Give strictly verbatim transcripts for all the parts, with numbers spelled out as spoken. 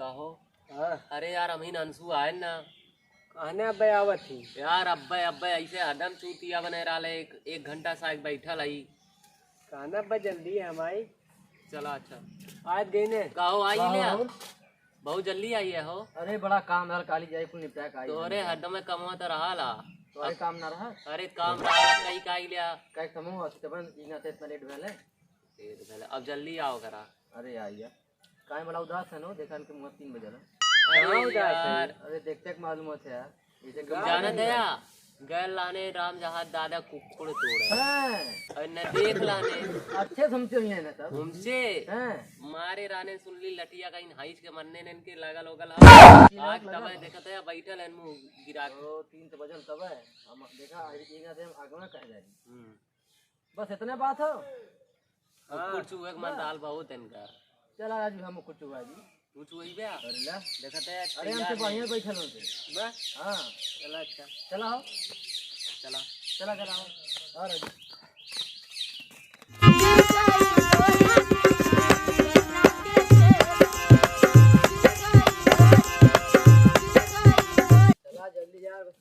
कहो। हाँ। अरे यार, हम ही ननसू आए ना। कहने अब्बे आवत ही। यार, अब्बे, अब्बे ऐसे हरदम चूतिया बने रहले, एक, एक घंटा से आके बैठल हई। कहने अब्बे जल्दी है हम आई। चला, अच्छा। आज गई ने। कहो, आई कहो लिया? और? बहुत जल्दी आई है हो। अरे, बड़ा काम रहल, काली जाई कुल निपटा के आई तोहरे है। हरदम कमवा तो रहा ला। तोहरे अब काम ना रहा? अरे, काम रहा, कहीं का आई लिया? कहीं समूह, तबन इतना, इतना लेट भेले। लेट भेले, अब जल्दी आओ करा। अरे, आई है। काहे बड़ा उदास है नो, देखा इनके मुँह तीन बजल है। अरे कहाँ उदास है? यार। अरे देखते के मालूम होते यार, जैसे तुम गाँव जानत में है यार, गैल लाने राम जहाज दादा कुकुर तोड़े। हैं? और न देख लाने। अच्छे समझे हुए हैं ना तब। हमसे हैं? मारे राने सुन ली लठिया का इन हाइस के मरने ने इनके लागल होगल है। आज तबे देखत है बैठल है मुँह गिरा के। ओ, तीन तो बजल तबे। हम देखा, इनका से हम आगवा कह जाए। हम्म। बस इतने बात हो? हाँ, कुछ हुए के बस। मंडाल बहुत है इनका। चला राजू, हम कुछ हुआ जी। कुछ हुई बे? अरे ला। देखत है, अरे हम तो तैयार है। बढ़िया बैठल होते। बस? हाँ। चला अच्छा। चला हो। चला। चला, चला हो। और राजू। चला जल्दी यार, बस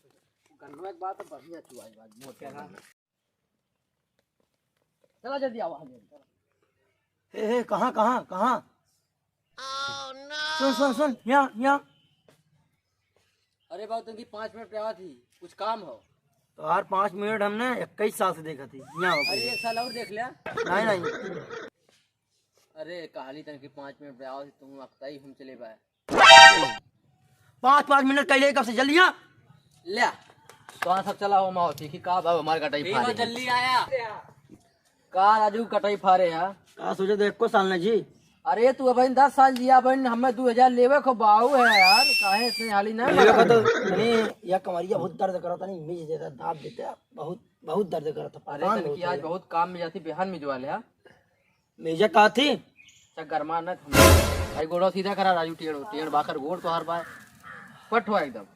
गन्नो एक बात बढ़िया चुआई बात, मोटे चला। चला जल्दी आवा, जल्दी, चला। ए, ए, कहाँ, कहाँ, कहाँ? सुन, सुन, सुन, यहाँ, यहाँ। अरे बाबू, तुमकी पाँच मिनट पे आवा थी, कुछ काम हो। तो यार, पाँच मिनट हमने इक्कीस साल से देखा थी, यहाँ हो अरे, पहले। एक साल और देख लिया। नहीं, नहीं। अरे, कहाली तन की पाँच मिनट पे आवा थी, तुम अकताई हम चले बाय। पाँच, पाँच मिनट कह ले, कब से जल्दी आ। ले आ। तो हाँ, सब चला हो, माओ, ठीक ही का भाव हमारे कटाई ठीक फारे हो, हैं। जल्दी आया। का राजू कटाई फारे हैं? का सोचे देख को साल ने जी। अरे, तू अबहिन दस साल जिया, अबहिन हमें दू हजार लेवे को बाऊ है यार, काहे इतने हाली ना ये मारा? का तो तनी, या कमरिया बहुत दर्द करता, नहीं, मिज देता, दाब देता, बहुत, बहुत दर्द करता, अरे, परेशान तन बहुत की आज है। बहुत काम में जाती, बिहान में जो ले, हाँ? मेजा का थी? अच्छा, गरमा न थम। भाई, गोड़ो सीधा करा, राजू, टेढ़ हो, टेढ़ बाकर गोड़ तोहार बाय। पट हुआ एकदम।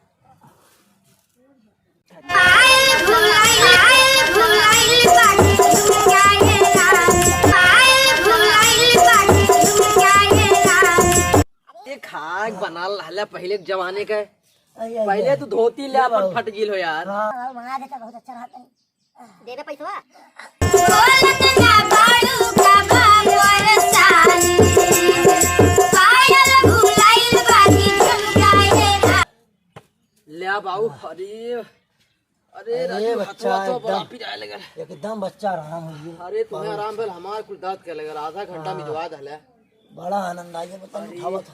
ये खाक बनाल रहला पहिले के जमाने के। आई, आई, पहिले आई। तू धोती ले ये अपन बाबू। फट गिल हो यार। हाँ। बाबू मंगा देता, बहुत अच्छा रहता है। देबे पैसवा? बोलत ना बाड़ू का बा परेशान। पायल भुलाइल बाकी झुमका हे ना। ले आ बाबू, अरे, अरे अरे राजू, बच्चा, हथवा तो एकदम, बड़ा पिराए लगल। एकदम बच्चा आराम हो गया। अरे तुम्हें आराम भेल, हमार कुल दांत के लगल, आधा घंटा में जवा दहले। बड़ा आनंद आ गया, पता नहीं अरे। उठावत।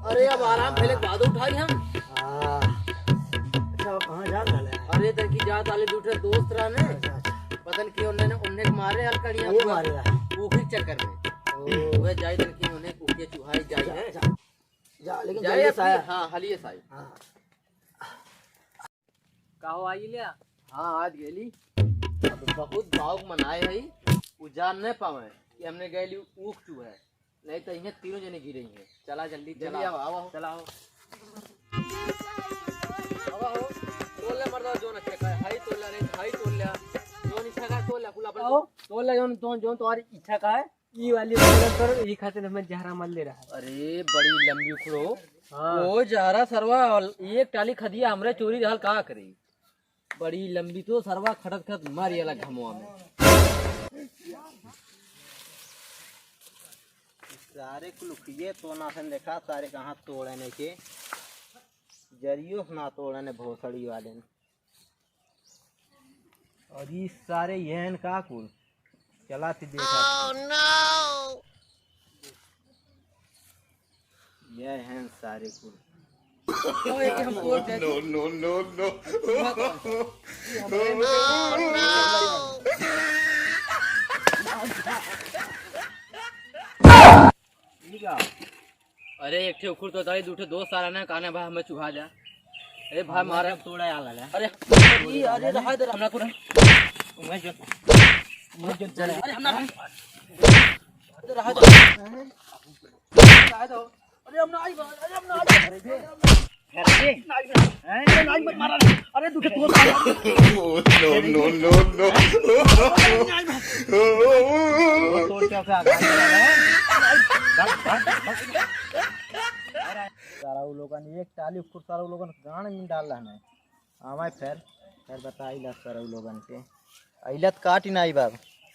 अरे, अब आराम पहले बाद उठाई हम। हाँ। अच्छा, कहाँ जा रहले हैं? अरे, तनकी जात वाले दू ठे दोस्त रहने। अच्छा, अच्छा। पता नहीं कि उन्होंने, उन्हें मारे हल कड़िया ये हुआ। मारे रहा है। ऊखी चक्कर में। ओ। वह जाए तनकी उन्हें ऊखी चुहाई जाए जा, है। जा, जा, लेकिन जाए जल्दी से अपनी, आया। हाँ, हलिए से आई। हाँ। का हो, आई लिया? हाँ, आज गेली। अब बहुत बाउक मनाए है, उ जान नहीं पावे कि हमने गैली ऊख चू है, नहीं तो इन्हें तीनों जने गिरे हैं। चला जल्दी, जल्दी चला। आओ, आओ, आओ। चला हो। आओ, आओ। तोल ले मर्दा, जोन अच्छा का है, हाई तोल ले रे, हाई तोल ले। जोन इच्छा का है, तोल ले, कुल अपन आओ, तोल ले, जोन, जोन, जोन तुम्हारी इच्छा का है। ई वाली बोलत पर ई खातिर हमें जहरा मल ले रहा। अरे, बड़ी लंबी उखड़ो। हाँ। ओ जहरा सरवा, एक टाली खदिया हमरे चोरी रहल का करी? बड़ी लंबी तो सरवा खटत खटत मर गया घमवा में। सारे कुल उखिए तो ना सन देखा, सारे कहाँ तोड़े नहीं के। जरियो ना तोड़े ने भोसड़ी वाले ने। और ई सारे यहन का कुल चला थी देखा। Oh, no! यहन सारे कुल। तो एक हम तोड़ दे। No, no, no, no। Oh, no! ठीक है। अरे, एक ठे उखुर तो ताई, दू ठे दोस्त आ रहा ना, कहने भाई हमें चुहा जा। अरे भाई, मारे। तोड़ा आला है। अरे, ई, अरे, रहा दे, हमरा को रहा। मैं जो, मैं जो, अरे, हमरा, अरे, रहा दे। रहा दे। अरे, हम ना आई, अरे, हम ना आई। अरे, अरे, नहीं, नहीं, मत मारा रे। अरे, तू तो बहुत मारा। No, no, no, no। तोड़ के उसे आगे बढ़ा रहा है। भाग, भाग, भाग। सारा उ लोगन एक टाली उखुर सारा उ लोगन गाँड़ में डाल रहना है। आवाए फिर, फिर बताई ला सारा उ लोगन के। अइला त काटी नाई बाब।